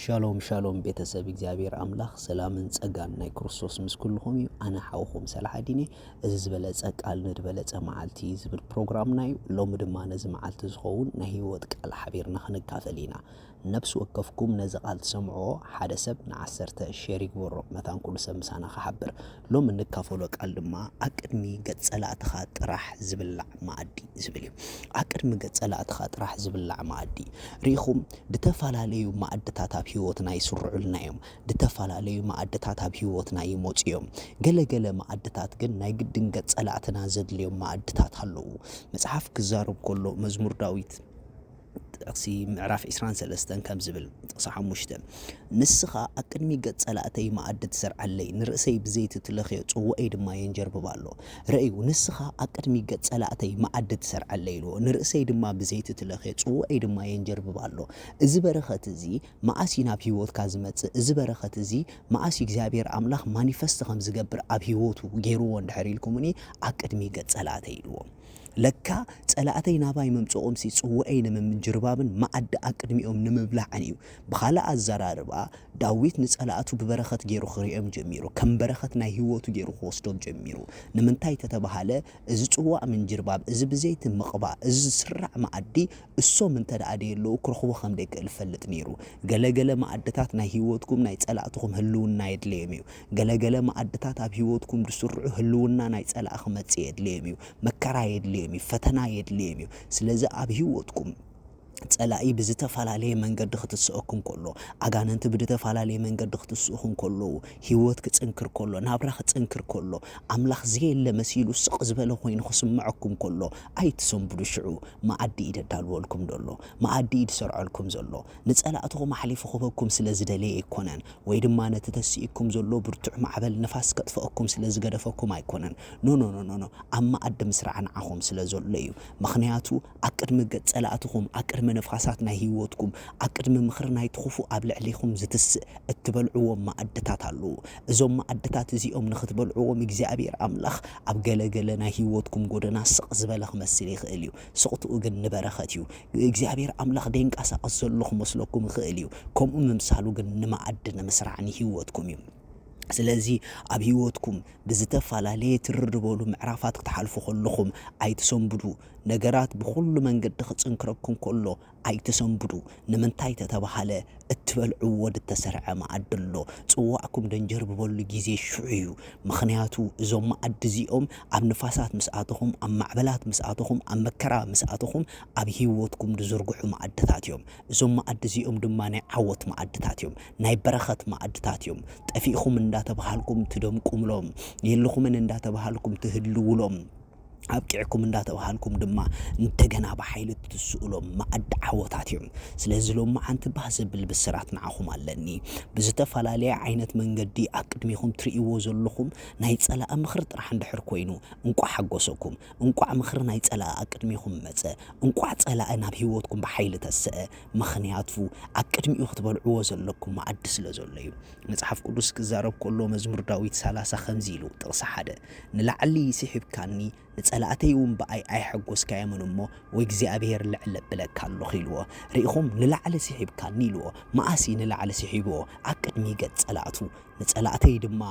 ሻሎም ሻሎም ቤተሰብ እግዚኣብሔር ኣምላኽ ሰላምን ጸጋን ናይ ክርስቶስ ምስ ኩልኹም እዩ። ኣነ ሓውኹም ሰላሓዲን እየ። እዚ ዝበለጸ ቃል ንድበለጸ መዓልቲ ዝብል ፕሮግራምና እዩ። ሎሚ ድማ ነዚ መዓልቲ ዝኸውን ናይ ህይወት ቃል ሓቢርና ክንካፈል ኢና። ነብሲ ወከፍኩም ነዚ ቃል ትሰምዕዎ ሓደ ሰብ ንዓሰርተ ሼር ይግበሮ፣ መታን ኩሉ ሰብ ምሳና ክሓብር። ሎም እንካፈሎ ቃል ድማ ኣቅድሚ ገጽ ጸላእትኻ ጥራሕ ዝብላዕ መኣዲ ዝብል እዩ። ኣቅድሚ ገጽ ጸላእትኻ ጥራሕ ዝብላዕ መኣዲ። ርኢኹም፣ ዝተፈላለዩ መኣድታት ኣብ ህይወትና ይስርዑልና እዮም። ዝተፈላለዩ መኣድታት ኣብ ህይወትና ይመጹ እዮም። ገለ ገለ መኣድታት ግን ናይ ግድን ገጽ ጸላእትና ዘድልዮም መኣድታት ኣለዉ። መጽሓፍ ክዛረብ ከሎ መዝሙር ዳዊት ጥቕሲ ምዕራፍ ዕስራን ሰለስተን ከም ዝብል፣ ጥቕሲ ሓሙሽተ፣ "ንስኻ ኣብ ቅድሚ ገጽ ጸላእተይ መኣዲ ትሰርዓለይ፣ ንርእሰይ ብዘይቲ ትለኽዮ፣ ጽዋኤይ ድማ የንጀርብብ ኣሎ። ርእዩ፣ ንስኻ ኣብ ቅድሚ ገጽ ጸላእተይ መኣዲ ትሰርዓለይ" ኢልዎ፣ ንርእሰይ ድማ ብዘይቲ ትለኽዮ፣ ጽዋኤይ ድማ የንጀርብብ ኣሎ። እዚ በረኸት እዚ መኣስ እዩ ናብ ህይወትካ ዝመጽእ? እዚ በረኸት እዚ መኣስ እዩ እግዚኣብሔር ኣምላኽ ማኒፈስት ከም ዝገብር ኣብ ህይወቱ ገይርዎ እንድሕር ኢልኩምኒ፣ ኣብ ቅድሚ ገጽ ጸላእተይ ኢልዎ። ለካ ጸላእተይ ናባይ ምምጽኦምሲ ጽውዐይ ንምምጅርባብን መኣዲ ኣቅድሚኦም ንምብላዕን እዩ። ብኻልእ ኣዘራርባ፣ ዳዊት ንጸላእቱ ብበረኸት ገይሩ ክርእዮም ጀሚሩ። ከም በረኸት ናይ ህይወቱ ገይሩ ክወስዶም ጀሚሩ። ንምንታይ ተተባሃለ፣ እዚ ጽዋእ ምንጅርባብ፣ እዚ ብዘይቲ ምቕባእ፣ እዚ ዝስራዕ መኣዲ እሶም እንተ ደኣ ደየለዉ ክረኽቦ ከም ደይክእል እፈልጥ ነይሩ። ገለገለ መኣድታት ናይ ህይወትኩም ናይ ጸላእትኹም ህልውና የድልዮም እዩ። ገለገለ መኣድታት ኣብ ህይወትኩም ዝስርዑ ህልውና ናይ ጸላእ ክመጽእ የድልዮም እዩ። መከራ የድልዮም እዩ። ፈተና የድልዮም እዩ። ስለዚ ኣብ ህይወትኩም ጸላኢ ብዝተፈላለየ መንገዲ ክትስአኩም ከሎ፣ ኣጋንንቲ ብዝተፈላለየ መንገዲ ክትስእኹም ከለዉ፣ ህይወት ክጽንክር ከሎ፣ ናብራ ክጽንክር ከሎ፣ ኣምላኽ ዘየለ መሲሉ ስቕ ዝበለ ኮይኑ ክስምዐኩም ከሎ፣ ኣይትሰንብዱ። ሽዑ መኣዲ እዩ ደዳልወልኩም ዘሎ፣ መኣዲ እዩ ዝሰርዐልኩም ዘሎ። ንጸላእትኹም ኣሕሊፉ ክህበኩም ስለ ዝደለየ ኣይኮነን፣ ወይ ድማ ነቲ ተሲእኩም ዘሎ ብርቱዕ ማዕበል ንፋስ ከጥፍአኩም ስለ ዝገደፈኩም ኣይኮነን። ኖ፣ ኖ፣ ኖ፣ ኖ፣ ኖ። ኣብ መኣዲ ምስራዕ ንዓኹም ስለ ዘሎ እዩ። ምኽንያቱ፣ ኣብ ቅድሚ ገጽ ጸላእትኹም፣ ኣብ ቅድሚ ንፋሳት ናይ ህይወትኩም፣ ኣብ ቅድሚ ምኽሪ ናይቲ ክፉእ ኣብ ልዕሌኹም ዝትስእ እትበልዕዎም መኣድታት ኣለዉ። እዞም መኣድታት እዚኦም ንኽትበልዕዎም እግዚኣብሔር ኣምላኽ ኣብ ገለ ገለ ናይ ህይወትኩም ጎደና ስቕ ዝበለ ክመስል ይኽእል እዩ። ስቕትኡ ግን ንበረኸት እዩ። እግዚኣብሔር ኣምላኽ ደንቀሳቐስ ዘሎ ክመስለኩም ይኽእል እዩ። ከምኡ ምምሳሉ ግን ንመኣዲ ንምስራዕ ንህይወትኩም እዩ። ስለዚ ኣብ ህይወትኩም ብዝተፈላለየ ትርር ዝበሉ ምዕራፋት ክትሓልፉ ከለኹም ኣይትሰንብዱ። ነገራት ብኹሉ መንገዲ ክጽንክረኩም ከሎ ኣይትሰንብዱ። ንምንታይ ተተባሃለ፣ እትበልዕዎ ዝተሰርዐ መኣዲ ኣሎ። ጽዋዕኩም ደንጀርብበሉ ግዜ ሽዑ እዩ። ምኽንያቱ እዞም መኣዲ እዚኦም ኣብ ንፋሳት ምስ ኣተኹም፣ ኣብ ማዕበላት ምስ ኣተኹም፣ ኣብ መከራ ምስ ኣተኹም፣ ኣብ ህይወትኩም ዝዝርግሑ መኣድታት እዮም። እዞም መኣዲ እዚኦም ድማ ናይ ዓወት መኣድታት እዮም፣ ናይ በረኸት መኣድታት እዮም። ጠፊእኹም እንዳተባሃልኩም ትደምቁምሎም፣ የለኹምን እንዳተባሃልኩም ትህልውሎም፣ ኣብቂዕኩም እንዳተባሃልኩም ድማ እንደገና ብሓይሊ ትትስእሎም መኣዲ ዓወታት እዮም። ስለዚ ሎሚ ሓንቲ ባህ ዘብል ብስራት ንዓኹም ኣለኒ። ብዝተፈላለየ ዓይነት መንገዲ ኣብ ቅድሚኹም ትርእይዎ ዘለኹም ናይ ጸላኢ ምኽሪ ጥራሕ እንድሕር ኮይኑ፣ እንቋዕ ሓጎሰኩም። እንቋዕ ምኽሪ ናይ ጸላኢ ኣብ ቅድሚኹም መጸ። እንቋዕ ጸላኢ ናብ ህይወትኩም ብሓይሊ ተሰአ። ምኽንያቱ ኣብ ቅድሚኡ ክትበልዕዎ ዘለኩም መኣዲ ስለ ዘሎ እዩ። መጽሓፍ ቅዱስ ክዛረብ ከሎ መዝሙር ዳዊት ሰላሳ ከምዚ ኢሉ፣ ጥቕሲ ሓደ፣ "ንላዕሊ ስሒብካኒ፣ ንጸላእተይ እውን ብኣይ ኣይሐጎስካዮምን እሞ፣ ወእግዚኣብሔር ልዕል እብለካ ኣለኹ" ኢልዎ። ርኢኹም፣ "ንላዕሊ ስሒብካኒ" ኢልዎ። መኣስ እዩ ንላዕሊ ስሒብዎ? ኣብ ቅድሚ ገጽ ጸላእቱ። "ንጸላእተይ ድማ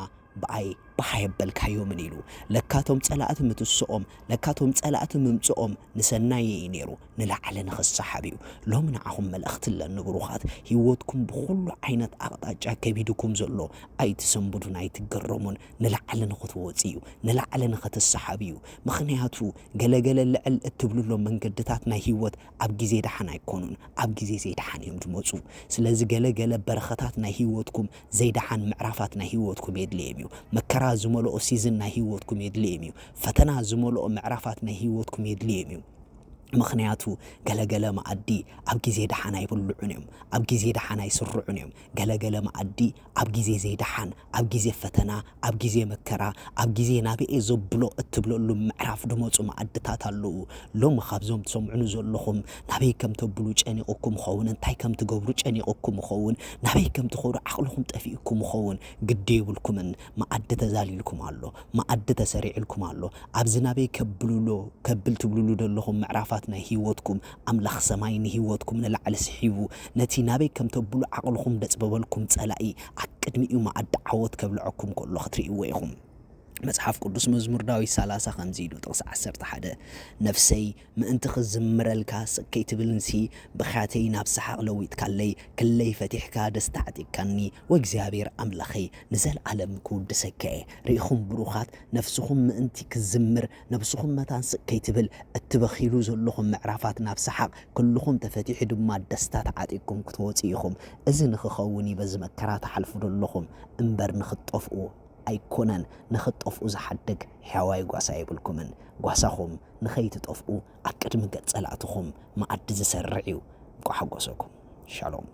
ብኣይ ባህ የበልካዮምን" ኢሉ። ለካቶም ጸላእቲ ምትስኦም፣ ለካቶም ጸላእቲ ምምጽኦም ንሰናይ እዩ ነይሩ፣ ንላዕሊ ንኽሰሓብ እዩ። ሎሚ ንዓኹም መልእኽቲ ኣለኒ ብሩኻት፣ ህይወትኩም ብኹሉ ዓይነት ኣቕጣጫ ከቢድኩም ዘሎ ኣይትሰንብዱን ኣይትገረሙን፣ ንላዕሊ ንኽትወጽእ እዩ፣ ንላዕሊ ንኽትሰሓብ እዩ። ምኽንያቱ ገለገለ ልዕል እትብልሎም መንገድታት ናይ ህይወት ኣብ ግዜ ደሓን ኣይኮኑን፣ ኣብ ግዜ ዘይደሓን እዮም ዝመጹ። ስለዚ ገለገለ በረኸታት ናይ ህይወትኩም ዘይደሓን ምዕራፋት ናይ ህይወትኩም የድልዮም እዩ። መከራ ዝመልኦ ሲዝን ናይ ህይወትኩም የድልዮም እዩ። ፈተና ዝመልኦ ምዕራፋት ናይ ህይወትኩም የድልዮም እዩ። ምኽንያቱ ገለገለ መኣዲ ኣብ ግዜ ደሓን ኣይብልዑን እዮም፣ ኣብ ግዜ ደሓን ኣይስርዑን እዮም። ገለገለ መኣዲ ኣብ ግዜ ዘይደሓን፣ ኣብ ግዜ ፈተና፣ ኣብ ግዜ መከራ፣ ኣብ ግዜ ናበይ እየ ዘብሎ እትብለሉ ምዕራፍ ዝመጹ መኣድታት ኣለዉ። ሎሚ ካብዞም ትሰምዑኒ ዘለኹም ናበይ ከም ተብሉ ጨኒቕኩም ይኸውን፣ እንታይ ከም ትገብሩ ጨኒቕኩም ይኸውን፣ ናበይ ከም ትኸዱ ዓቕልኹም ጠፊእኩም ይኸውን፣ ግዲ የብልኩምን። መኣዲ ተዛሊልኩም ኣሎ፣ መኣዲ ተሰሪዕልኩም ኣሎ። ኣብዚ ናበይ ከብልሎ፣ ከብል ትብልሉ ዘለኹም ምዕራፋት ምዕራፋት ናይ ህይወትኩም ኣምላኽ ሰማይ ንህይወትኩም ንላዕሊ ስሒቡ ነቲ ናበይ ከም ተብሉ ዓቕልኹም ደጽበበልኩም ጸላኢ ኣብ ቅድሚኡ መኣዲ ዓወት ከብልዐኩም ከሎ ክትርእይዎ ኢኹም። መጽሓፍ ቅዱስ መዝሙር ዳዊት ሰላሳ ከምዚ ኢሉ ጥቕሲ ዓሰርተ ሓደ፣ ነፍሰይ ምእንቲ ክዝምረልካ ስቕ ከይትብልንሲ ብኽያተይ ናብ ሰሓቕ ለዊጥካለይ፣ ክለይ ፈቲሕካ ደስታ ኣዕጢቕካኒ፣ ወእግዚኣብሔር ኣምላኸይ ንዘለኣለም ክውድሰካ እየ። ርኢኹም ብሩኻት፣ ነፍስኹም ምእንቲ ክዝምር ነብስኹም መታን ስቕ ከይትብል እትበኺሉ ዘለኹም ምዕራፋት ናብ ሰሓቕ ክልኹም ተፈቲሑ ድማ ደስታ ተዓጢቕኩም ክትወፁ ኢኹም። እዚ ንኽኸውን እዩ በዚ መከራ ትሓልፉ ዘለኹም እምበር ንኽትጠፍኡ ኣይኮነን። ንኽትጠፍኡ ዝሓድግ ሕያዋይ ጓሳ የብልኩምን። ጓሳኹም ንኸይትጠፍኡ ኣብ ቅድሚ ገጽ ጸላእትኹም መኣዲ ዝሰርዕ እዩ። እንቋዕ ሓጎሰኩም። ሻሎም።